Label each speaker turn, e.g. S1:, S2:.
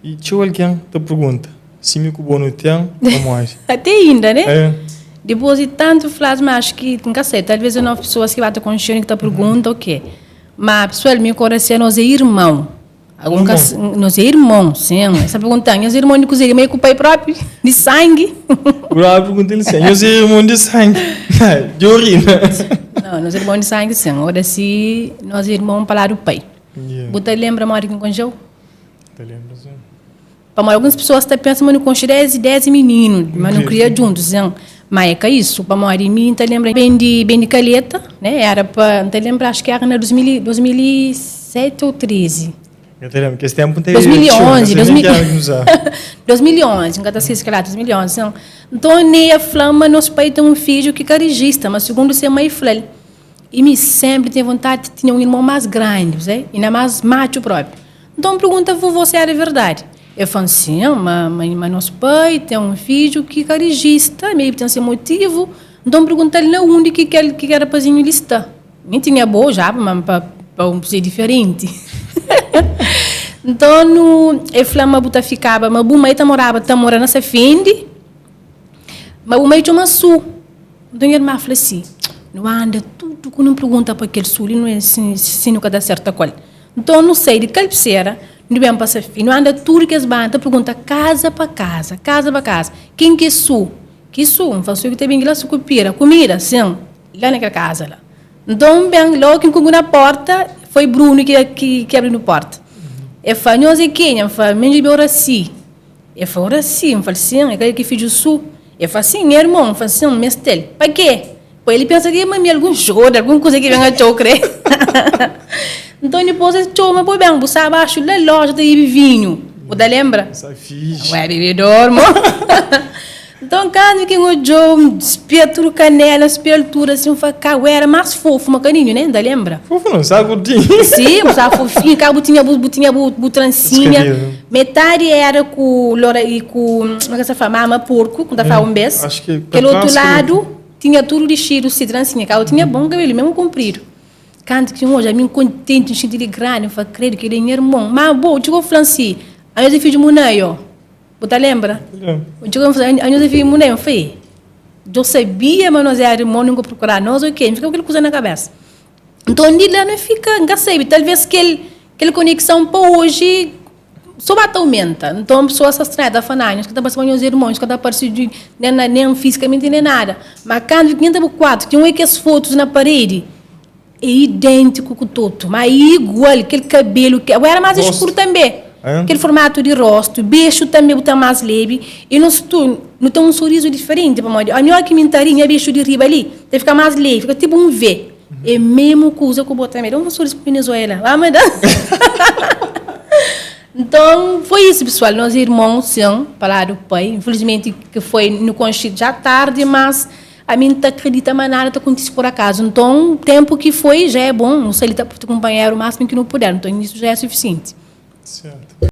S1: I txeu algen ta pergunta, Si mi ku bo nu ten, pamodi?
S2: Até inda, né?
S1: É.
S2: Dipôs di tantu fla-s, ma acho ki, N ka sai, talvês é novu pesoas ki ba ta konxe-nu ki ta pergunta o kê. Ma pesoal, mi ku Oracy nos é irmon. Algun ka, nos é irmon, sin. Es ta pergunta-m, Nhos é irmon di kuzê? Di mai ku pai própi? Di sangi?
S1: Brother pergunta el sin, Nhos é irmon di sangi? Di orina?
S2: Não, nos é irmon di sangi, sin. Oracy, nos é irmon pa ladu pai. Bu ta lenbra modi ki N konxe-u?
S1: Ta lembra sim.
S2: Pamodi alguns pessoas ta pensa ma nu konxe desdi desdi mininu, ma nu kria djuntu, sim. Ma é ka isu, pamodi mi N ta lembra ben di ben di Calheta, né? Era pa, N ta lembra acho ki era na 2000 2007 ou 13.
S1: N ta lembra, kes tempu N ta
S2: 2011, 2011, N ka ta skese kel data, 2011, sim. Nton Neia fla-m ma nos pai ten un fidju ki ka rijista, ma sugundu se mai fla-l. I mi senpri tinha vontadi di tinha un irmon más grandi, bu sabe? Inda más matxu própi. Nton, N pergunta vovó si éra verdadi. El fla-m, Sin, ma, ma, ma nos pai ten un fidju ki ka rijista, ma el ten se motivu. Nton, N pergunta-l na undi ki kel, ki kel rapazinhu li sta. Mi tinha bo já, ma pa, pa un kuza diferenti. Nton, nu, el fla-m ma bu ta fikaba, ma bu mai ta moraba, ta mora na Safendi, ma bu mai txoma Su. Nton nha irma fla si, Nu anda tudu ku nu pergunta pa kel sul i nu e si, si nu ka ta serta ku el. Nton nu sai di Kalpsera, nu ben pa Safia, nu anda tudu kes banda ta pergunta kaza pa kaza, kaza pa kaza, ken ki é Su? Ki Su? N fla, Su ki ta ben di la Sukupira. Kumida? Sin, la na kel kaza la. Nton N ben, logu ki N kunku na porta, foi Brunu ki ki ki abri-nu porta. El fla, Nhos é kenha? N fla, Mi dja Oracy. El fla, Oracy? N fla-l, Sin, é kel ki fidju Su. El fla, Sin, nha irmon. N fla, Sin, N meste-l. Pa kê? Pa el pensa ki é ma mi algun joda, algun kuza ki ben atxau kre. Nton dipôs es txoma, Bo ben, bu sta baxu la loja ta bebe vinhu. Bu ta lenbra?
S1: Sa fixi.
S2: Ué, bebedor, mo. Nton kantu ki N odjau, N spia tudu kanela, N spia altura si, N fla, Ka, bu era más fofu ma kaninhu, ne? N ta lenbra.
S1: Fofu não, sa gordinhu.
S2: Si, bu staba fofinhu, ka bu tinha bu, bu tinha bu, bu transinha. Metadi era ku lora i ku, kuma ke sa fla, mama porku, ku ta fla un bes.
S1: Acho que
S2: Kel otu ladu tinha tudu dixidu si transinha, ka bu tinha bon kabelu, mesmu kunpridu. Kantu ki N odja, ami N kontenti, N xinti di grandi, N fla, kredu, keli é nha irmon. Ma bo, txiga fla-m si, anhos é fidju Munai, ó. Bu ta lenbra?
S1: Lembro.
S2: Txiga fla, anhos é fidju Munai? N fla, e. Djo sabia ma nos éra irmon, nunka prokura nos, ok. N fika ku kel kuza na kabesa. Nton di la nu fika, N ka sabe, talvês kel kel konekson pa oji so ba ta aumenta. Nton pesoas ta stranha, ta fla, Nah, nhos ka ta parse ku nhos irmon, nhos ka ta parse di nen na nen fizikamenti nen nada. Ma kantu ki entra bu kuartu, ki N oia kes fotus na paredi, é idêntiku ku Toto, ma é igual, kel kabelu, ke, bu éra más eskuru tanbê, kel formatu di rostu, bexu tanbê bu ten más lebi, i nos tu nu ten un sorizu diferenti, pamodi ami óki mi N ta ri, nha bexu di riba li ta fika más lebi, fika tipu un V. É mesmu kuza ku bo tanbê. Da un sorizu pa Venezuela. Ba ma da. Nton, foi isu, pesoal. Nos irmon, sin, pa ladu pai. Infelizmenti ki foi nu konxe já tardi, mas ami N ta kridita ma nada ta kontise por akazu. Nton, tenpu ki foi já é bon. Nu sta li ta kunpanheru másimu ki nu puder. Nton, isu já é sufisienti.
S1: Sertu.